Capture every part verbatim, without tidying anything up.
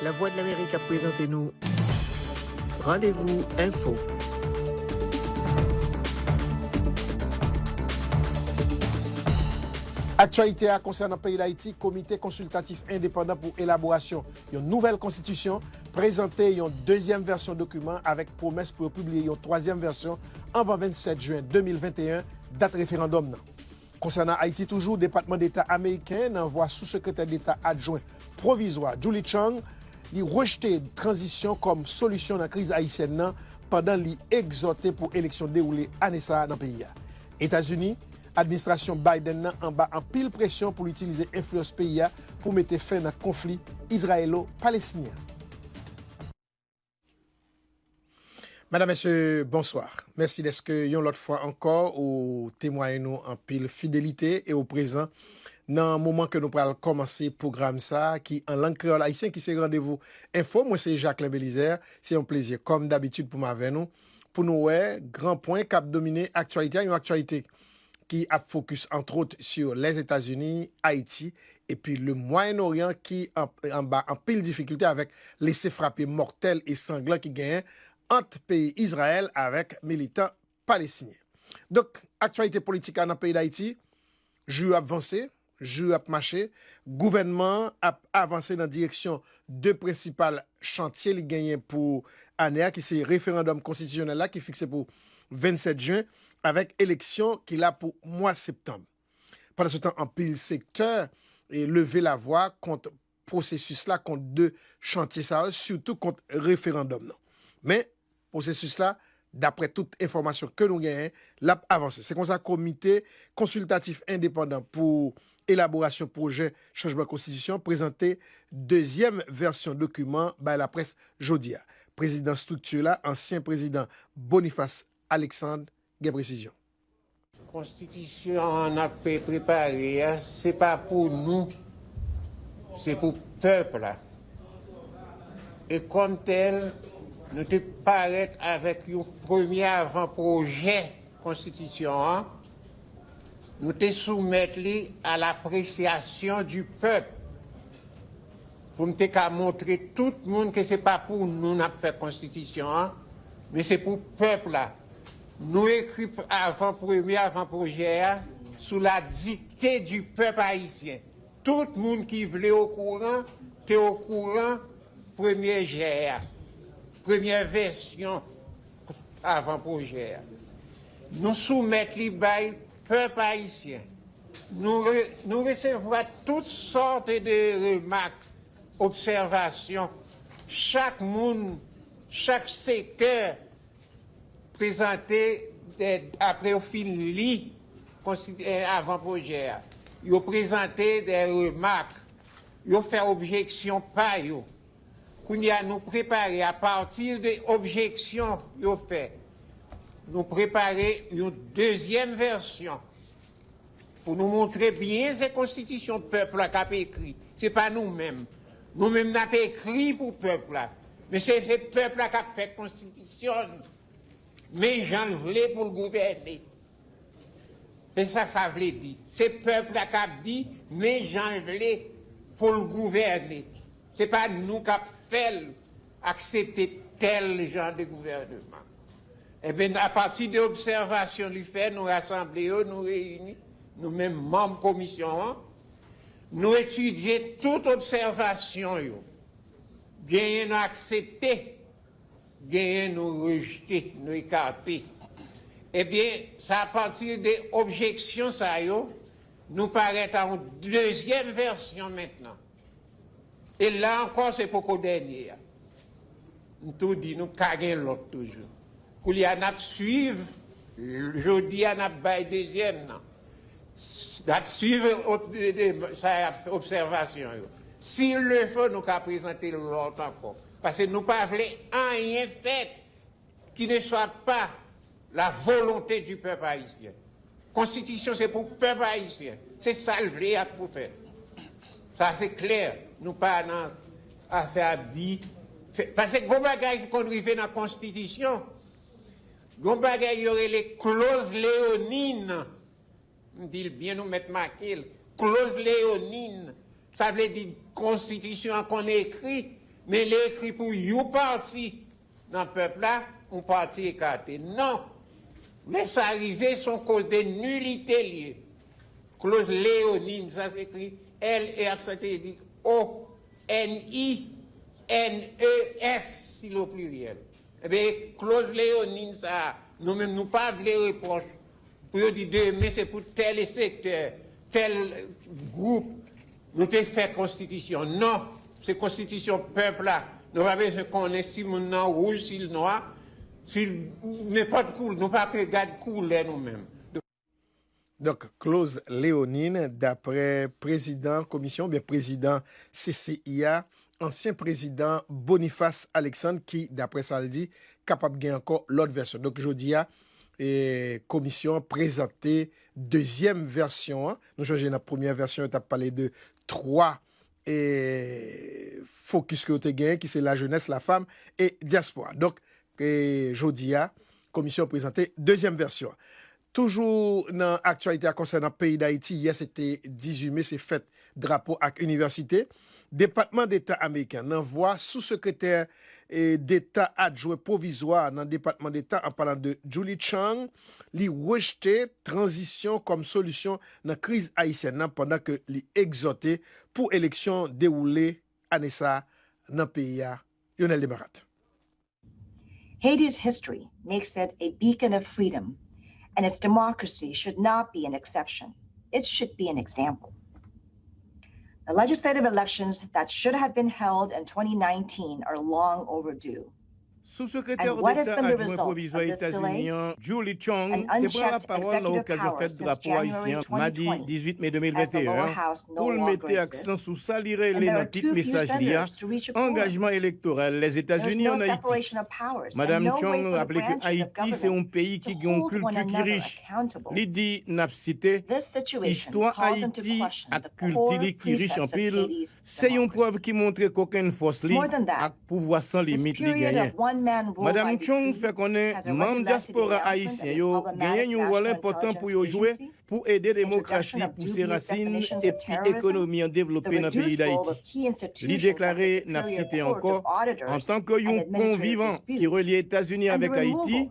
Lavwadlamerik ap prezante nou Randevou Enfo. Aktyalite a konsènan peyi Dayiti, Komite Konsiltatif Endepandan pou Elaborasyon yon Nouvèl Konstitisyon prezante yon dezyèm vèsyon dokiman avèk pwomès pou yo pibliye yon twazyèm vèsyon anvan vennsèt jen de mil venteyen, dat referandòm nan. Konsènan Ayiti toujou, Depatman Deta ameriken, nan vwa Sou-Sekretè Deta Adjwen pwovizwa Julie Chang, li rejte tranzisyon kòm solisyon nan kriz ayisyèn nan, pandan li egzòte pou eleksyon dewoule ane sa a nan peyi a. Etazini, administrasyon Biden nan anba anpil presyon pou l itilize enfliyans peyi a pou mete fen nan konfli izrayelo-palestinyen an. Medam, mesye, bonswa. Mèsi dèske yon lòt fwa ankò ou temwaye nou anpil fidelite e ou prezan nan moman ke nou pral kòmanse pwogram sa a ki an lang kreyòl ayisyen, ki se Randevou Enfo. Mwen se Jacquelin Belizaire. Se yon plezi, kòm dabitid, pou m avè nou, pou nou wè gran pwen k ap domine aktyalite a, yon aktyalite ki ap fokis, antwòt, sou Lèzetazini, Ayiti, epi le Mwayen Oryan ki an, anba anpil difikilte avèk lese frape mòtèl e sanglan ki genyen ant peyi Izrayèl avèk militan palestinyen. Donk, aktyalite politik la nan peyi Dayiti, jou yo ap vanse, jou yo ap mache, gouvènman an ap avanse nan direksyon de prensipal chantye li genyen pou ane a, ki se referandòm konstitisyonèl la ki fikse pou vennsèt jen, avèk eleksyon ki la pou mwa septanm. Pandansetan, anpil sektè, e, leve lavwa kont pwosesis la, kont de chantye sa yo, sitou kont referandòm nan. Men, pwosesis la, daprè tout enfòmasyon ke nou genyen, l ap avanse. Se konsa, Komite Konsiltatif Endepandan pou Elaborasyon Pwojè Chanjman Konstitisyon prezante dezyèm vèsyon dokiman bay laprès jodi a. Prezidan estrikti la, ansyen prezidan Boniface Alexandre, gen presizyon. Konstitisyon an n ap prepare a, se pa pou nou, se pou pèp la. E kòm tèl, nou te parèt avèk yon premye avan pwojè konstitisyon an. Nou te soumèt li à l'appréciation du peuple. Pou m te ka montre tout moun ke se pa pou nou n ap fè konstitisyon an, men se pou pèp la. Nou ekri avan, premye avan pwojè a, sous la dictée du peuple haïtien. Tout moun ki vle okouran, te okouran premye jè a, premye vèsyon avan pwojè a. Nou soumèt li bay pèp ayisyen. Nou re-, nou resevwa tout sòt de remak, obsèvasyon. Chak moun, chak sektè prezante, de, apre yo fin li konstiti-, eh, avan pwojè a, yo prezante de remak, yo fè objeksyon pa yo. Kounye a, nou prepare, apati de objeksyon yo fè, nou prepare yon dezyèm vèsyon pou nou montre byen se konstitisyon pèp la k ap ekri. Se pa nou menm. Nou menm n ap ekri pou pèp la. Men se, se pèp la k ap fè konstitisyon l. Men jan l vle pou l gouvène. Se sa sa vle di. Se pèp la k ap di, men jan l vle pou l gouvène. Se pa nou k ap fè l aksepte tèl jan de gouvèneman. Ebyen, apati de obsèvasyon li fè, nou rasanble yo, nou reyini, nou menm manm komisyon an, nou etidye tout obsèvasyon yo. Genyen nou aksepte, genyen nou rejte, nou ekate. Ebyen, se apati de objeksyon sa yo, nou parèt a yon dezyèm vèsyon mentnan. E la ankò, se poko dènye a. M tou di, nou ka gen lòt toujou. Koulye a, n ap swiv, jodi a, n ap bay dezyèm nan. S-, n ap swiv ob-, de, de, sa y ap, obsèvasyon yo. Si l le fo, nou ka prezante lòt ankò. Paske nou pa vle anyen fèt qui ne soit pas la volonté du peuple haïtien. Konstitisyon se pou pèp ayisyen. Se sa l vle ak pou fè. Sa se klè. Nou pa nan afè ap di, fè, paske gon bagay ki konn rive nan konstitisyon. Gon bagay yo rele clause léonine. M di l byen, nou mèt make l. Clause léonine, sa vle di konstitisyon an konn ekri, Men li ekri pou yon pati nan pèp la, yon pati ekate. Non! Lè sa rive, se yon koz de nilite l ye. Kloz leonine, sa se ekri L E aksan aigu O N I N E S, si l o pliryèl. Ebyen, kloz leonine sa a, nou menm nou pa vle repwòch pou yo di demen se pou tèl sektè, tèl gwoup, nou te fè konstitisyon. Non, se konstitisyon pèp la. Nou pa bezwen konnen si moun nan wouj, si l nwa, si l nenpòt koulè, nou pa vle gad koulè nou menm. Donk, kloz leonine, daprè prezidan komisyon oubyen prezidan C C I a, ansyen prezidan Boniface Alexandre, ki, daprè sa l di, kapab gen ankò lòt vèsyon. Donk, jodi a, e, komisyon an prezante dezyèm vèsyon an. Nou sonje nan premyè vèsyon, yo t ap pale de twa e, fokis ke yo te genyen, ki se lajenès, lafanm e dyaspora. Donk, e, jodi a, komisyon an prezante dezyèm vèsyon an. Toujou nan aktyalite a konsènan peyi Dayiti, yè se te dizuit me, se fèt drapo ak inivèsite. Depatman Deta ameriken an anvwa sou sekretè e, Deta adjwen pwovizwa nan Depatman Deta, an palan de Julie Chang, li rejte tranzisyon kòm solisyon nan kriz ayisyèn nan pandan ke li egzòte pou eleksyon dewoule ane sa a nan peyi a. Lionel Demarat. Haiti's history makes it a beacon of freedom, and its democracy should not be an exception. It should be an example. The legislative elections that should have been held in twenty nineteen are long overdue. Sou Sekretè Deta Adjwen Pwovizwa Etazini an, Julie Chong, te pran lapawòl nan okazyon fèt drapo ayisyen an madi dizuit me de mil venteyen an pou l mete aksan sou sa li rele nan tit mesaj li a angajman elektoral Lèzetazini ann Ayiti. Madanm Chong raple ke Ayiti se yon peyi ki gen yon kilti ki rich. Li di, n ap site, istwa Ayiti ak kilti li ki rich anpil se yon prèv ki montre kokenn fòs li ak pouvwa san limit li genyen. Madanm Chong fè konnen manm dyaspora ayisyen yo genyen yon wòl enpòtan pou yo jwe pou ede demokrasi pouse rasin epi ekonomi an devlope nan peyi Dayiti. Li deklare, n ap site ankò, antanke yon pon vivan ki relye Etazini avèk Ayiti,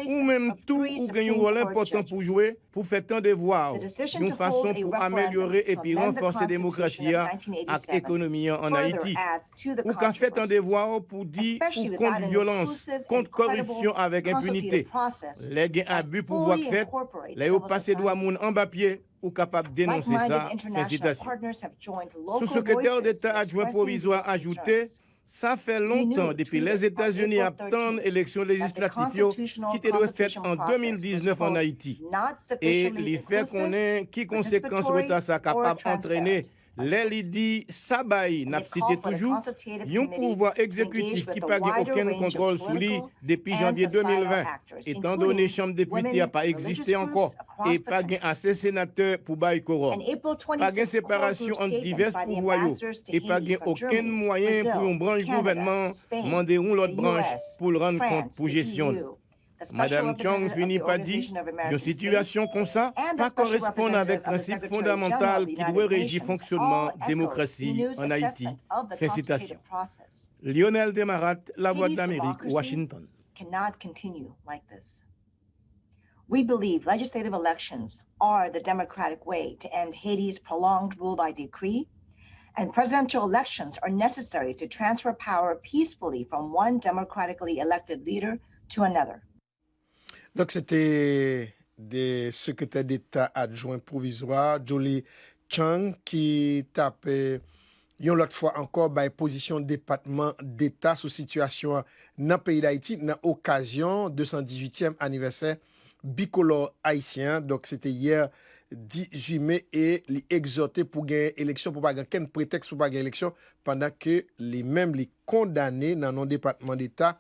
ou menm tou ou gen yon wòl enpòtan pou jwe pou fè tande vwa w yon fason pou amelyore epi ranfòse demokrasi a ak ekonomi an ann Ayiti. Ou ka fè tande vwa w pou di ou kont vyolans, kont kòripsyon avèk enpinite. Lè gen abi pouvwa k fèt, lè yo pase dwa moun anba pye, ou kapab denonse sa. Fen sitasyon. Sou Sekretè Deta Adjwen Pwovizwa ajoute, sa fè lontan depi Lèzetazini ap tann eleksyon lejislatif yo ki te dwe fèt an de mil diznèf ann Ayiti. E li fè konnen ki konsekans reta sa kapab antrene lè li di sa bay, n ap site toujou, yon pouvwa egzekitif ki pa gen okenn kontwòl sou li depi janvye de mil ven, etandone Chanm Depite a pa egziste ankò e pa gen ase senatè pou bay kowòm. Pa gen separasyon ant divès pouvwa yo e pa gen okenn mwayen pou yon branch gouvènman mande yon lòt branch pou l rann kont pou jesyon l. Madanm Chong fini pa di, yon sitiyasyon konsa pa koresponn avèk prensip fondamantal ki dwe reji fonksyonman demokrasi ann Ayiti. Fen sitasyon. Lionel Demarat, Lavwadlamerik, Washington. Cannot continue like this. We believe legislative elections are the democratic way to end Haiti's prolonged rule by decree, and presidential elections are necessary to transfer power peacefully from one democratically elected leader to another. Donk, se te de Sekretè Deta Adjwen Pwovizwa, Julie Chang, ki t ap, eh, yon lòt fwa ankò bay pozisyon Depatman Deta sou sitiyasyon an nan peyi Dayiti nan okazyon de san dizuityèm anivèsè bikolò ayisyen an. Donk, se te yè dizuit me e li egzòte pou gen eleksyon, pou pa gen okenn pretèks pou pa gen eleksyon, pandan ke li menm li kondane nan non Depatman Deta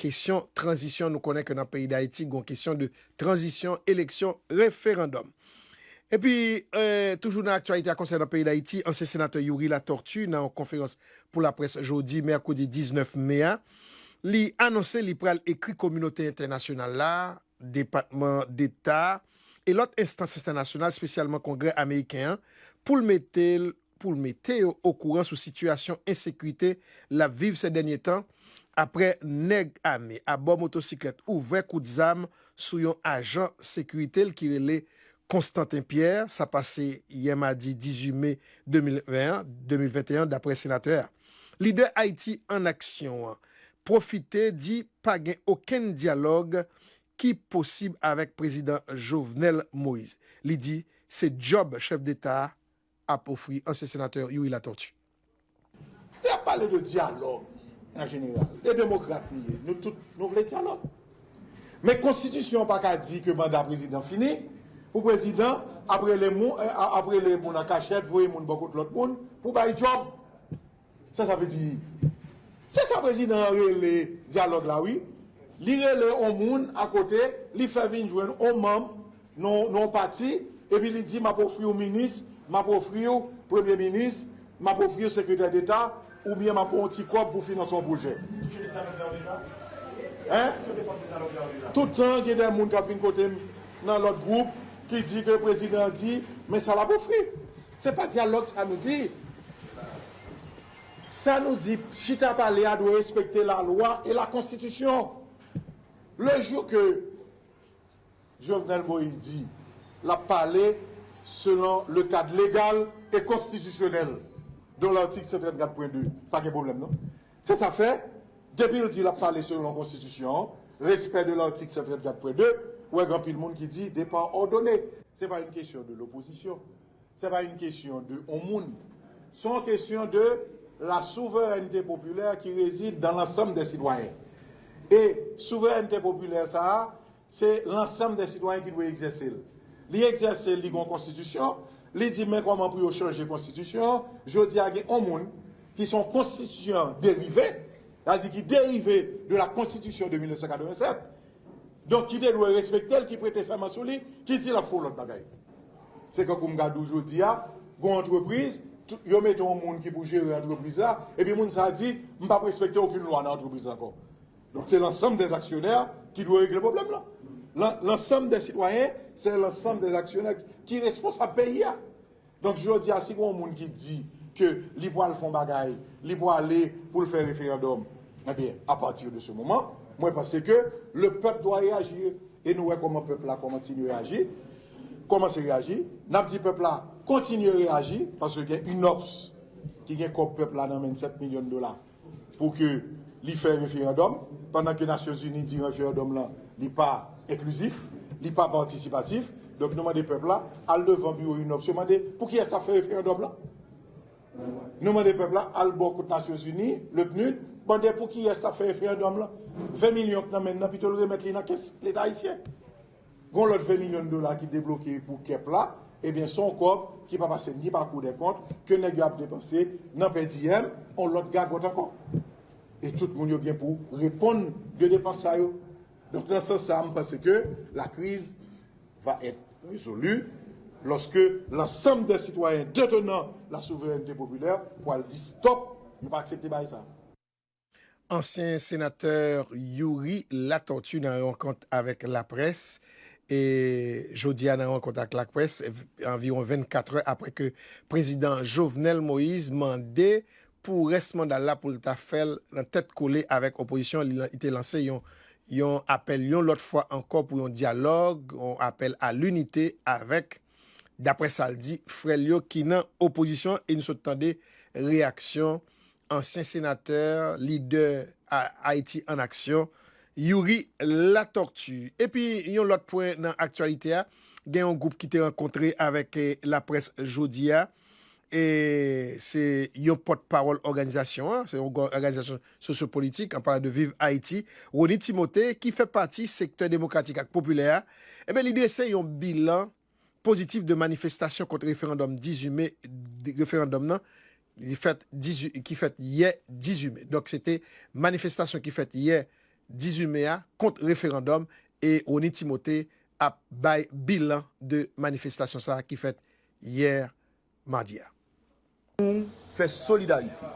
kesyon tranzisyon. Nou konnen ke nan peyi Dayiti, gen yon kesyon de tranzisyon, eleksyon, referandòm. Epi, eh, toujou nan aktyalite a konsènan peyi Dayiti, ansyen senatè Youri Latortue, nan yon konferans pou laprès jodi, mèkredi diznèf me a, li anonse li pral ekri kominote entènasyonal la, Depatman Deta e lòt enstans entènasyonal, espesyalman Kongrè ameriken an, pou l mete l pou l mete yo okouran sou sitiyasyon ensekirite l ap viv sè dènye tan, apre nèg ame abò motosiklèt ouvè kout zam sou yon ajan sekirite l ki rele Constantin Pierre. Sa pase yè madi dizuit me de mil ven an, de mil venteyen, dapre senatè a. Lidè Ayiti an Aksyon an pwofite di pa gen okenn dyalòg ki posib avèk Prezidan Jovenel Moïse. Li di se djòb chèf deta a ap ofri ansyen senatè Youri Latortue. Lè y ap pale de dyalòg an jeneral, e demokrat nou ye, nou tout nou vle dyalòg. Men konstitisyon an pa ka di ke manda prezidan fini, pou prezidan ap rele moun, ap rele moun an kachèt, voye moun bò kot lòt moun pou bay djòb. Sa sa vle di? Se sa prezidan an rele dyalòg la wi. Li rele on moun akote, li fè vin jwenn on manm nan yon pati, epi li di m ap ofri w minis, m ap ofri w premye minis, m ap ofri w sekretè deta, oubyen m ap ba w yon ti kòb pou finanse yon pwojè. Hein? Tout tan gen de moun k ap vin kote m nan lòt gwoup ki di ke prezidan an di men sa l ap ofri. Se pa dyalòg sa nou di. Sa nou di, chita pale a dwe respekte lalwa e la konstitisyon. Le jou ke Jovenel Moïse di l ap pale selon le kad legal e konstitisyonèl, dont l'article cent trente-quatre point deux, pa gen pwoblèm non. Se sa fè, depi l di l ap pale selon konstitisyon an, respè de l'article cent trente-quatre point deux, ou wè gen anpil moun ki di départ ordonné. Se pa une question de l'opposition. Se pa une question de on moun. Se yon kesyon de la souveraineté populaire qui réside dans l'ensemble des citoyens. E souveraineté popilè sa a, se lansanm dè sitwayen ki dwe egzèse l. Li egzèse l, li gen yon konstitisyon, li di men kòman pou yo chanje konstitisyon an. Jodi a gen yon moun ki se yon konstitiyan derive, sa vle di ki derive de la konstitisyon de mil nèf san katrevennsèt, donk ki te dwe respekte l, ki prete sèman sou li, ki di l ap fè yon lòt bagay. Se kankou m ka di w jodi a, gen yon antrepriz, yo mete yon moun ki pou jere antrepriz la, epi moun sa a di, m p ap respekte okenn lwa nan antrepriz la ankò. Donk se lansanm dè aksyonè ki dwe regle pwoblèm lan. Lansanm dè sitwayen, se lansanm dè aksyonè ki responsab peyi a. Donk jodi a si gen yon moun ki di ke li pwal fè yon bagay, li pwale pou l fè referandòm, ebyen apati de se moman, mwen panse ke le pèp dwa reyaji e nou wè kòman pèp la kòmanse reyaji, kòmanse reyaji, n ap di pèp la kontinye reyaji paske gen inops ki gen kòb pèp la nan men l sèt milyon dola pou ke li fè referandòm, pandan ke Nasyonzini di referandòm lan li pa enklizif, li pa patisipatif. Donk nou mande pèp la al devan biwo inops yo mande pou kiyès t ap fè referandòm lan. Nou mande pèp la al bò kot Nasyonzini, le pnud, mande pou kiyès t ap fè referandòm lan. Ven milyon k nan men l nan pito l remèt li nan kès leta ayisyen. Gon lòt ven milyon dola ki debloke pou kep la, ebyen se yon kòb ki pa pase ni pa kou dè kont, ke nèg yo ap depanse nan pèdiyèm yon lòt gagòt ankò. E tout moun yo gen pou reponn de depans sa yo. Donk nan sans sa a m panse ke la crise va être résolue lorsque l'ensemble des citoyens détenant la souveraineté populaire pwal di stop, yo pa aksepte bagay sa. Ansyen senatè Youri Latortue nan yon rankont avèk laprès e jodi a nan rankont ak laprès anviwon vennkatrè apre ke prezidan Jovenel Moïse mande pou rès manda l la pou l ta fè l nan tèt kole avèk opozisyon li te lanse yon yon apèl yon lòt fwa ankò pou yon dyalòg yon apèl a linite avèk daprè sa l di frè l yo ki nan opozisyon e nou sot tande reyaksyon ansyen senatè, lidè Ayiti an Aksyon, Youri Latortue. Epi yon lòt pwen nan aktyalite a, gen yon gwoup ki te rankontre avèk laprès jodi a, e se yon pòtpawòl òganizasyon an, se yon òganizasyon sosyopolitik, an palan de Viv Ayiti, Rony Timothé, ki fè pati sektè demokratik ak popilè a, ebyen li drese yon bilan pozitif de manifestasyon kont referandòm dizuit me, referandòm nan, li fèt dizuit, ki fèt yè dizuit me. Donk, se te manifestasyon ki fèt yè dizuit me a kont referandòm e Rony Timothé ap bay bilan de manifestasyon sa a ki fèt yè madi a. Nou fè solidarite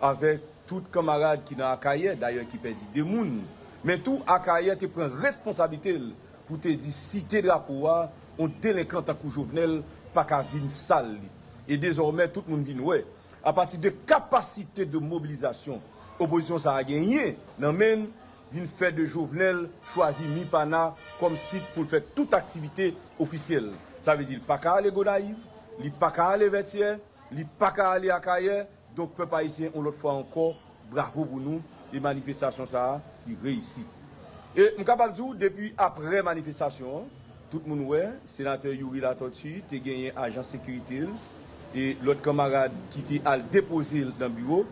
avèk tout kanmarad ki nan Akayè, dayè ki pèdi de moun, men tou Akayè te pran responsablite l pou te di site drapo a, yon delenkan tankou Jovenel pa ka vin sal li. E dezòmè, tout moun vin wè, apati de kapasite de mobilizasyon opozisyon sa a genyen nan men l, vin fè de Jovenel chwazi MIPANA kòm sit pou l fè tout aktivite ofisyèl. Sa vle di, li pa ka ale Gonayiv, li pa ka ale Vètyè, li pa ka ale Akayè. Donk, pèp ayisyen, yon lòt fwa ankò, bravo pou nou, e manifestasyon sa a, li reyisi. E m kapab di w, depi aprè manifestasyon an, tout moun wè, senatè Youri Latortue te genyen ajan sekirite l, e lòt kanmarad ki te al depoze l nan biwo,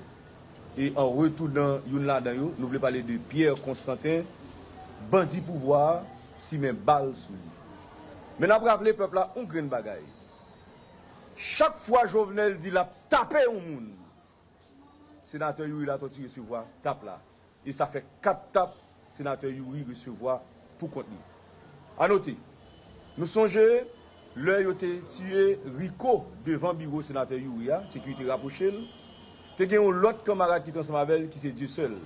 e an retounan youn ladan yo, nou vle pale de Pierre Constantin, bandi pouvwa a simen bal sou li. Men n ap raple pèp la yon grenn bagay. Chak fwa Jovenel di l ap tape yon moun, senatè Youri Latortue resevwa tap la. E sa fè kat tap senatè Youri resevwa pou kont li. A note, nou sonje lè yo te tiye Rico devan biwo senatè Youri a, sekirite rapwoche l, te gen yon lòt kanmarad ki te ansanm avè l ki se Dieuseul.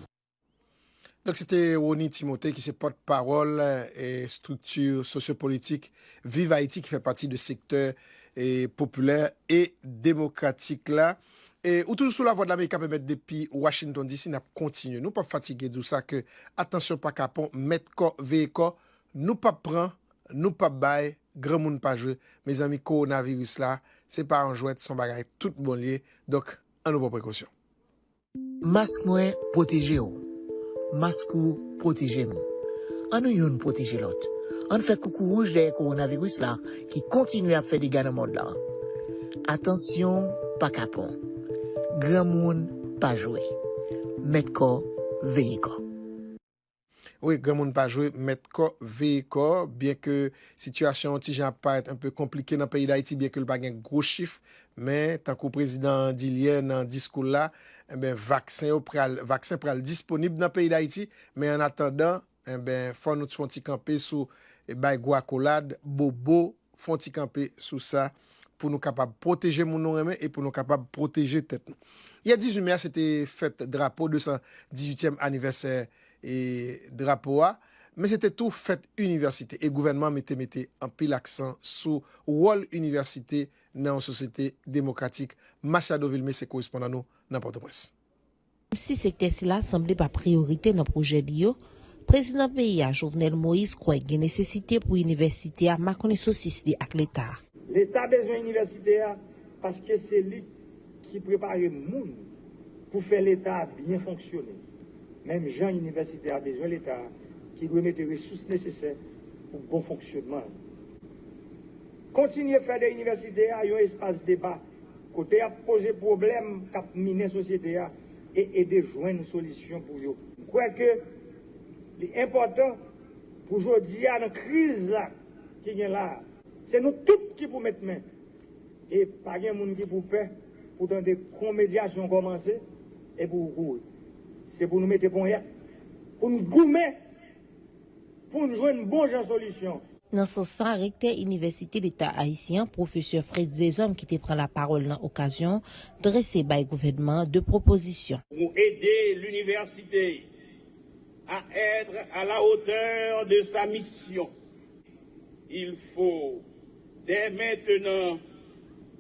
Donk, se te Rony Timothée ki se pòtpawòl, e, estrikti sosyopolitik Viv Ayiti ki fè pati de sektè, e, popilè e demokratik la. E, ou toujou sou Lavwadlamerik k ap emèt depi Washington D C, n ap kontinye. Nou p ap fatige di w sa ke atansyon pa kapon, mèt kò, veye kò, nou p ap pran, nou p ap bay, granmoun pa jwe. Mezanmi, kowonaviris la, se pa yon jwèt, se yon bagay tout bon l ye. Donk, ann nou pran prekosyon. Mask mwen pwoteje w. Mask ou pwoteje m. Ann nou youn pwoteje lòt. Ann fè koukouwouj dèyè kowonaviris la ki kontinye ap fè dega nan mond lan. Atansyon, pa kapon. Granmoun, pa jwe. Mèt kò, veye kò. Wi, granmoun pa jwe, mèt kò, veye kò. Byenke sitiyasyon an ti jan ap parèt enpe konplike nan peyi Dayiti, byenke l pa gen gwo chif, men tankou prezidan an di l yè nan diskou l la, enben, vaksen yo pral, vaksen pral disponib nan peyi Dayiti, men annatandan, enben, fò nou fè yon ti kanpe sou, e, bay gwo akolad, bobo, fè yon ti kanpe sou sa pou nou kapab pwoteje moun nou renmen e pou nou kapab pwoteje tèt nou. Yè dizuit me a, se te fèt drapo, de san dizuityèm anivèsè, e, drapo a, men se te tou fèt inivèsite e gouvènman an te mete anpil aksan sou wòl inivèsite nan yon sosyete demokratik. Masiado Vilmé se korespondan nou nan Pòtoprens. Menm si sektè sila sanble pa priyorite nan pwojè li yo, prezidan peyi a, Jovenel Moïse, kwè gen nesesite pou inivèsite a makonnen sosis li ak Leta. Leta bezwen inivèsite a paske se li ki prepare moun pou fè Leta a byen fonksyone. Menm jan inivèsite a bezwen Leta a ki dwe mete resous nesesè pou bon fonksyonman l. Kontinye fè de inivèsite a yon espas deba kote y ap poze pwoblèm k ap minen sosyete a e ede jwenn solisyon pou yo. M kwè ke li enpòtan pou jodi a, nan kriz la ki gen la a, se nou tout ki pou met men. E pa gen moun ki pou pè pou tande kon medyasyon kòmanse epi w kouri. Se pou nou mete ponyèt, pou n goumen, pou n jwenn bon jan solisyon. Nan sans sa, rektè Inivèsite Leta Ayisyen an, pwofesè Fritz Deshommes, ki te pran lapawòl nan okazyon an, drese bay gouvènman an de pwopozisyon. Pour aider l'université à être à la hauteur de sa mission, il faut dès maintenant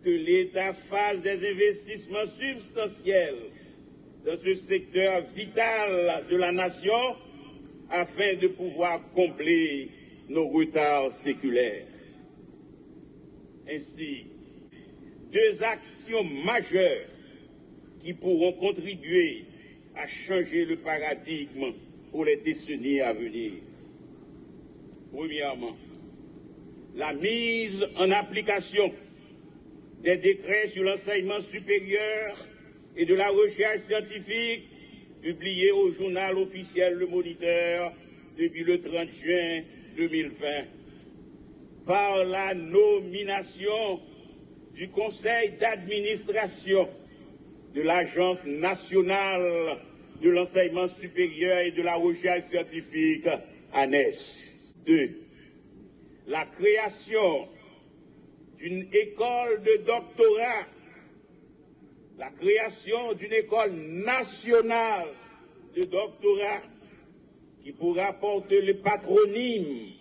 que l'État fasse des investissements substantiels dans ce secteur vital de la nation afin de pouvoir combler nos retards séculaires. Ainsi, deux actions majeures qui pourront contribuer à changer le paradigme pour les décennies à venir. Premièrement, la mise en application des décrets sur l'enseignement supérieur et de la recherche scientifique publiés au journal officiel Le Moniteur depuis le trente juin deux mille vingt, par la nomination du conseil d'administration de l'Agence nationale de l'enseignement supérieur et de la recherche scientifique, ANESS. Deux, la création d'une école de doctorat, la création d'une école nationale de doctorat qui pourra porter le patronyme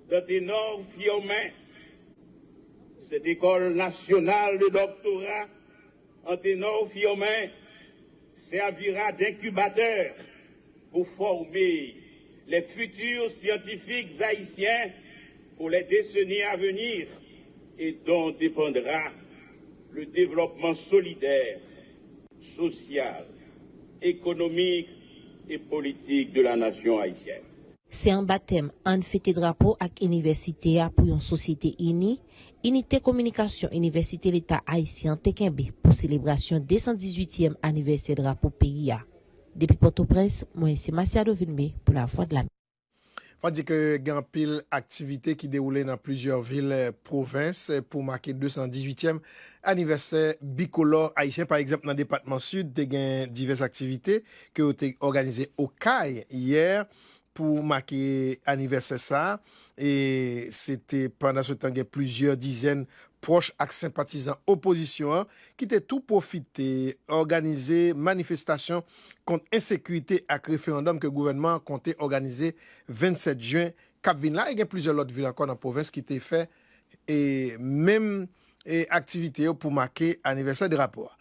d'Anténor Firmin, Cette école nationale de doctorat Anténor Firmin servira d'incubateur pour former les futurs scientifiques haïtiens pour les décennies à venir et dont dépendra le développement solidaire, social, économique et politique de la nation haïtienne. Se anba tèm Ann fete drapo ak inivèsite a pou yon sosyete ini, Inite Kominikasyon Inivèsite Leta Ayisyen an te kenbe pou selebrasyon de san dizuityèm anivèsè drapo peyi a. Depi Pòtoprens, mwen se Masiado Vilmé pou Lavwadlamerik. Fò di ke gen anpil aktivite ki dewoule nan plizyè vil pwovens pou make de san dizuityèm anivèsè bikolò ayisyen. Pa egzanp, nan depatman Sid, te gen divès aktivite ke yo te òganize Okay yè pou make anivèsè sa a. E se te pandan se tan gen plizyè dizèn pwòch ak senpatizan opozisyon an ki te tou pwofite òganize manifestasyon kont ensekirite ak referandòm ke gouvènman an konte òganize vennsèt jen k ap vin la. E gen plizyè lòt vil ankò nan pwovens ki te fè e menm e aktivite yo pou make anivèsè drapo a.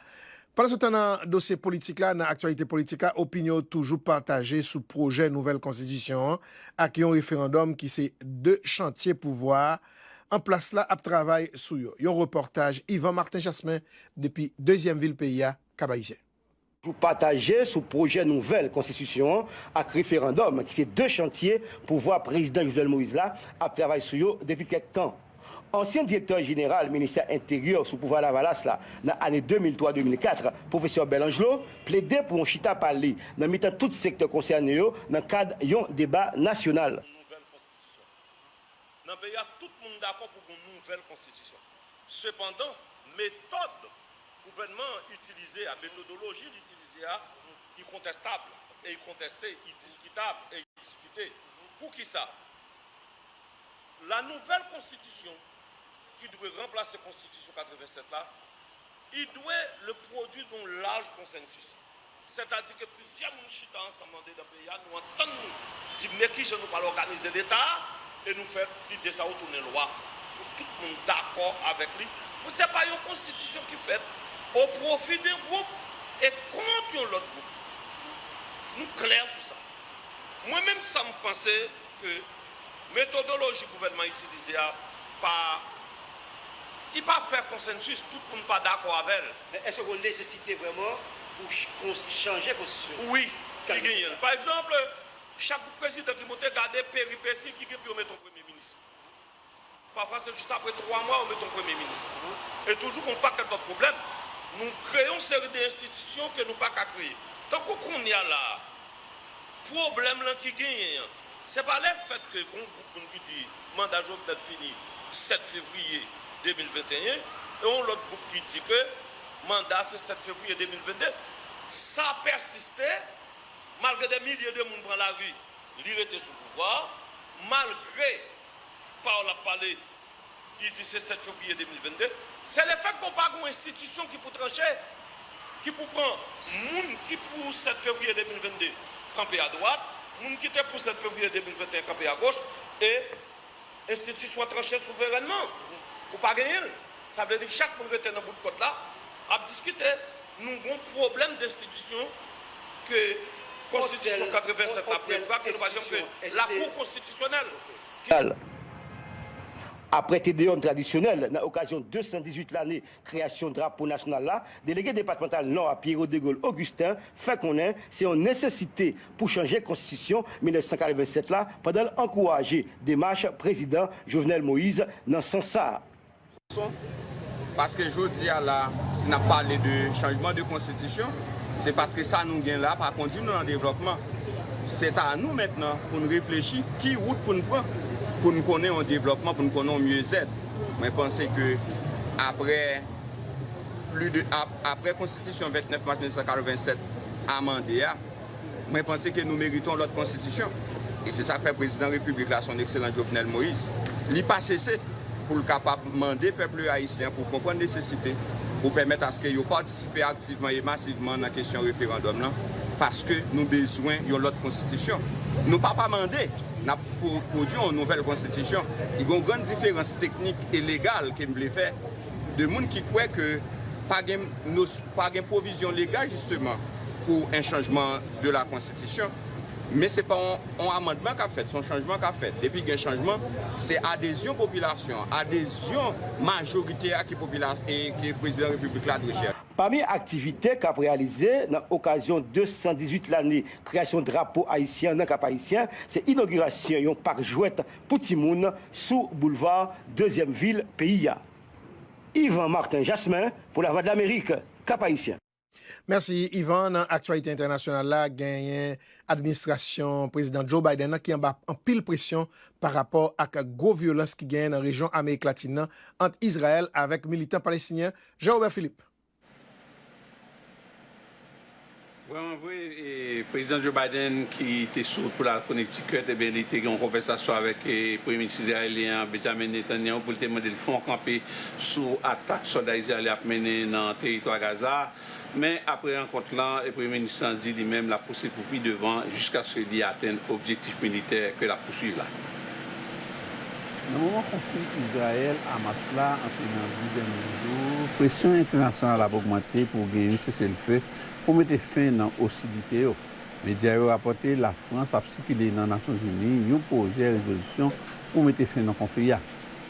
Pandan se tan, nan dosye politik la, nan aktyalite politik la, opinyon yo toujou pataje sou pwojè nouvèl konstitisyon an ak yon referandòm ki se de chantye pouvwa an plas la ap travay sou yo. Yon repòtaj Yvan Martin Jasmin depi dezyèm vil peyi a, Cap Haïtien. Toujou pataje sou pwojè nouvèl konstitisyon an ak referandòm ki se de chantye pouvwa Prezidan Jovenel Moïse la ap travay sou yo depi kèk tan. Ansyen direktè jeneral ministè enteryè sou pouvwa Lavalas la nan ane de mil twa de mil kat, pwofesè Bèlanjlo, plede pou yon chita pale nan mitan tout sektè konsène yo nan kad yon deba nasyonal. Nan peyi a, tout moun dakò pou gen yon nouvèl konstitisyon. Sepandan, metòd gouvènman an itilize a, metodoloji l itilize a, li kontèstab e li kontèste, li diskitab e li diskite. Poukisa? La nouvèl konstitisyon ki dwe ranplase konstitisyon katrevennsèt la, li dwe le pwodui yon laj konsansis. Sètadi ke plizyè moun chita ansanm andedan peyi a, nou antann nou, di men kijan nou pral òganize Leta a, e nou fè lide sa yo tounen lwa pou tout moun dakò avèk li, pou se pa yon konstitisyon ki fèt o pwofi de gwoup e kont yon lòt gwoup. Nou klè sou sa. Mwen menm sa m panse ke metodoloji gouvènman itilize a pa li pa fè konsansis, tout moun pa dakò avè l. Men èske gen yon nesesite vrèman pou chanje konstitisyon an? Wi, ki genyen l. Pa egzanp, chak prezidan ki monte, gade peripesi ki gen pou yo mete yon premye minis. Pafwa se jis apre twa mwa yo mete yon premye minis. E toujou gen yon pakèt lòt pwoblèm. Nou kreye yon seri de enstitisyon ke nou pa ka kreye. Tankou kounye a la a, pwoblèm lan ki genyen an, se pa lefèt ke gen yon gwoup moun ki di manda Jovenel fini sèt fevriye de mil venteyen, e yon lòt gwoup ki di ke manda se sèt fevriye de mil vennde. Sa pèsiste, malgre de milye de moun pran lari, li rete sou pouvwa a, malgre pawòl ap pale, li di se sèt fevriye de mil vennde, se lefèt ke w pa gen yon enstitisyon ki pou tranche, ki pou pran moun ki pou sèt fevriye de mil vennde kanpe adwat, moun ki te pou sèt fevriye de mil venteyen kanpe agoch, e enstitisyon an tranche souverènman. Ou pa genyen l. Sa vle di chak moun rete nan bout kòd la, ap diskite. Nou gen yon pwoblèm d enstitisyon ke konstitisyon katrevennsèt la prevwa ke nou pa janm gen. Lakou konstitisyonèl. Aprè Te Deyòm tradisyonèl nan okazyon de san dizuit lane kreyasyon drapo nasyonal la, delege depatmantal Nò a Pierrot Degaule Augustin fè konnen se yon nesesite pou chanje konstitisyon mil nèf san katrevennsèt la pandan l ankouraje demach prezidan Jovenel Moïse nan sans sa a. Paske jodi a la, si n ap pale de chanjman de konstitisyon, se paske sa nou gen la pa kondui nou nan devlòpman. Se ta nou mentnan pou n reflechi ki wout pou n pran pou n konnen yon devlòpman, pou n konnen yon myezèt. Mwen panse ke aprè pli de ap, aprè konstitisyon vennèf mas mil nèf san katrevennsèt amande a, mwen panse ke nou merite yon lòt konstitisyon. E se sa k fè prezidan repiblik la, son ekselans Jovenel Moïse, li pa sese pou l kapab mande pèp ayisyen an pou konprann nesesite pou pèmèt aske yo patisipe aktivman e masivman nan kesyon referandòm lan. Paske nou bezwen yon lòt konstitisyon. Nou pa pa mande, n ap pwo- pwodui yon nouvèl konstitisyon. Li gen yon grann diferans teknik e legal ke m vle fè de moun ki kwè ke pa gen, nos- pa gen pwovizyon legal jisteman pou en chanjman de la konstitisyon. Men se pa yon, yon amandman k ap fèt, se yon chanjman k ap fèt. Depi gen chanjman, se adezyon popilasyon, adezyon majorite a ki popila- e ke prezidan repiblik la dwe chèche. Pami aktivite k ap reyalize nan okazyon de san dizuit lane kreyasyon drapo ayisyen an nan Kap Ayisyen, se inogirasyon yon pak jwèt pou timoun sou boulva dezyèm vil peyi a. Yvan Martin Jasmin pou Lavwadlamerik, Kap Ayisyen. Mèsi, Yvan. Nan aktyalite entènasyonal la, genyen administrasyon prezidan Joe Biden nan ki anba anpil presyon pa rapò ak gwo vyolans ki genyen nan rejyon Amerik Latin nan ant Izrayèl avèk militan palestinyen Jean Robert Philippe. Vrèman vre, e, Prezidan Joe Biden ki te sou wout pou l al Connecticut, ebyen, li te gen yon konvèsasyon avèk, e, Premye Minis izrayelyen an, Benjamin Netanyahu, pou l te mande l fè yon kanpe sou atak sòlda izrayelyen ap mennen nan teritwa Gaza a. Men, apre rankont lan, e, Premye Minis lan di li menm l ap pouse pou pi devan jiskaske li atenn objektif militè ke l ap pouswiv la. Nan moman konfli Izrayèl-Hamas la antre nan dizyèm jou, presyon entènasyonal ap ogmante pou gen yon seselfe pou mete fen nan ostilite yo. Medya yo rapòte Lafrans ap sikile nan Nasyonzini yon pwojè rezolisyon pou mete fen nan konfli a.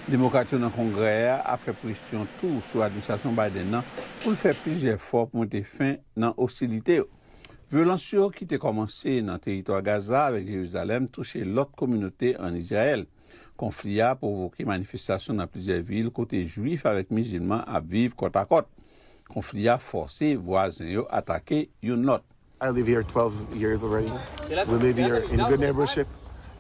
Demokrat yo nan Kongrè a ap fè presyon tou sou administrasyon Biden nan pou l fè plis jefò pou mete fen nan ostilite yo. Vyolans yo ki te kòmanse nan teritwa Gaza avèk Jerizalèm touche lòt kominote ann Izrayèl. Konfli a pwovoke manifestasyon nan plizyè vil kote Jwif avèk Mizilman ap viv kòtakòt. Konfli a fòse vwazen yo atake youn lòt. I live here twelve years already. We live here in good neighborship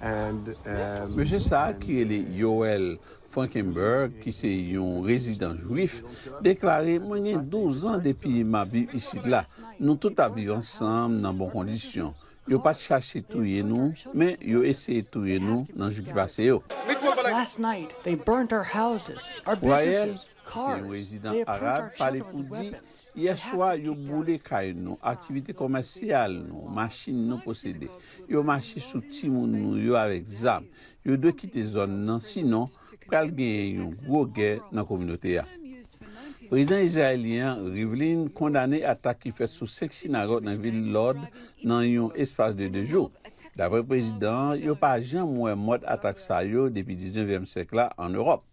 and, um, Mesye sa a ki rele Yoel Frankenberg, ki se yon rezidan jwif, deklare, "Mwen gen douz an depi m ap viv isit la. Nou tout ap viv ansanm nan bon kondisyon. Yo pa t chache touye nou, men yo eseye touye nou nan jou ki pase yo." Last night, they burnt our houses, our businesses, cars. Wael, ki se yon rezidan arab, pale pou di, "Yè swa, yo boule kay nou, aktivite kòmèsyal nou, machin nou posede. Yo mache sou timoun nou yo avèk zam. Yo dwe kite zòn nan, sinon, pral genyen yon gwo gè nan kominote a." Prezidan izrayelyen an, Rivlin, kondane atak ki fèt sou senk sinagòg nan vil Lòd nan yon espas de de jou. Dapre prezidan an, yo pa janm wè mòd atak sa yo depi diznevyèm syèk la ann Ewòp.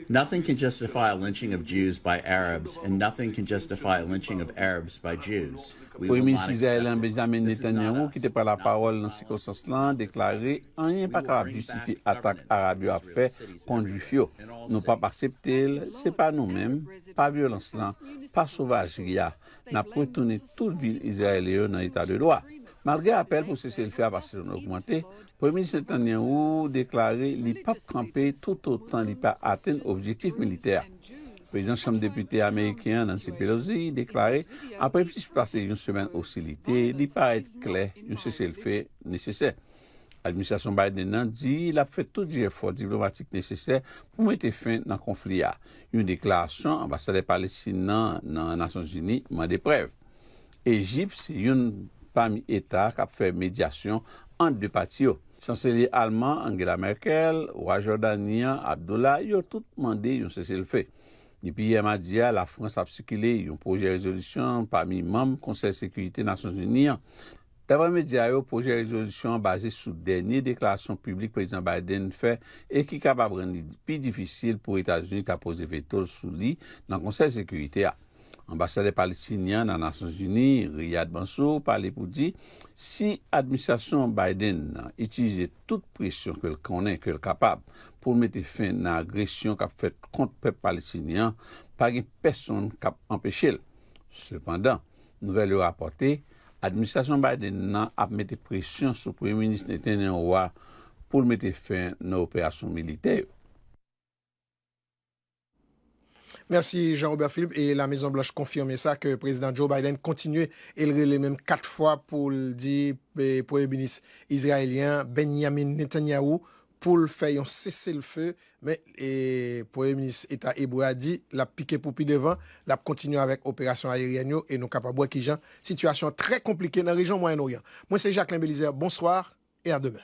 Nothing can justify a lynching of Jews by Arabs, and nothing can justify a lynching of Arabs by Jews. Premye Minis izrayelyen Benjamin Netanyahu, ki te pran lapawòl nan sikonstans lan, deklare, "Anyen pa kapab jistifye atak Arab yo ap fè kont Jwif yo. Nou p ap aksepte l, se pa nou menm, pa vyolans lan, pa sovajri a, n ap retounen tout vil izrayelyen yo nan eta de dwa." Malgre apèl pou seselfe a pa sispann ogmante, Premye Minis Netanyahu deklare li p ap kanpe toutotan li pa atenn objektif militè a. Prezidan Chanm Depite ameriken an, Nancy Pelosi, deklare, "Apre plis pase yon semèn ostilite, li parèt klè yon seselfe nesesè." Administrasyon Biden nan di l ap fè tout jefò diplomatik nesesè pou mete fen nan konfli a. Yon deklarasyon anbasadè Palestin nan nan Nasyonzini mande prèv. Ejip se youn pami eta k ap fè medyasyon ant de pati yo. Chanselye alman Angela Merkel, wa Jòdani an Abdullah, yo tout mande yon seselfe. Depi yè madi a, Lafrans ap sikile yon pwojè rezolisyon pami manm Konsèy Sekirite Nasyonzini an. Daprè medya yo, pwojè rezolisyon an baze sou dènye deklarasyon piblik Prezidan Biden fè e ki kapab rann li pi difisil pou Etazini ta poze veto l sou li nan Konsèy Sekirite a. Anbasadè palestinyen an nan Nasyonzini, Riyad Mansour, pale pou di, si administrasyon Biden nan itilize tout presyon ke l konnen ke l kapab pou l mete fen nan agresyon k ap fèt kont pèp palestinyen an, pa gen pèsonn k ap anpeche l. Sepandan, nouvèl yo rapòte, administrasyon Biden nan ap mete presyon sou Premye Minis Netanyahu a pou l mete fen nan operasyon militè yo. Mèsi, Jean Robert Philippe. E Lamezon Blanch konfime sa, ke Prezidan Joe Biden kontinye e l rele menm kat fwa pou l di, e, Premye Minis izrayelyen an, Benjamin Netanyahu, pou l fè yon seselfe, men e, Premye Minis Eta Ebre a di l ap pike pou pi devan, l ap kontinye avèk operasyon ayeryèn yo e nou kapab wè kijan sitiyasyon trè konplike nan rejyon Mwayen Oryan. Mwen se Jacquelin Belizaire, bonswa e a demen.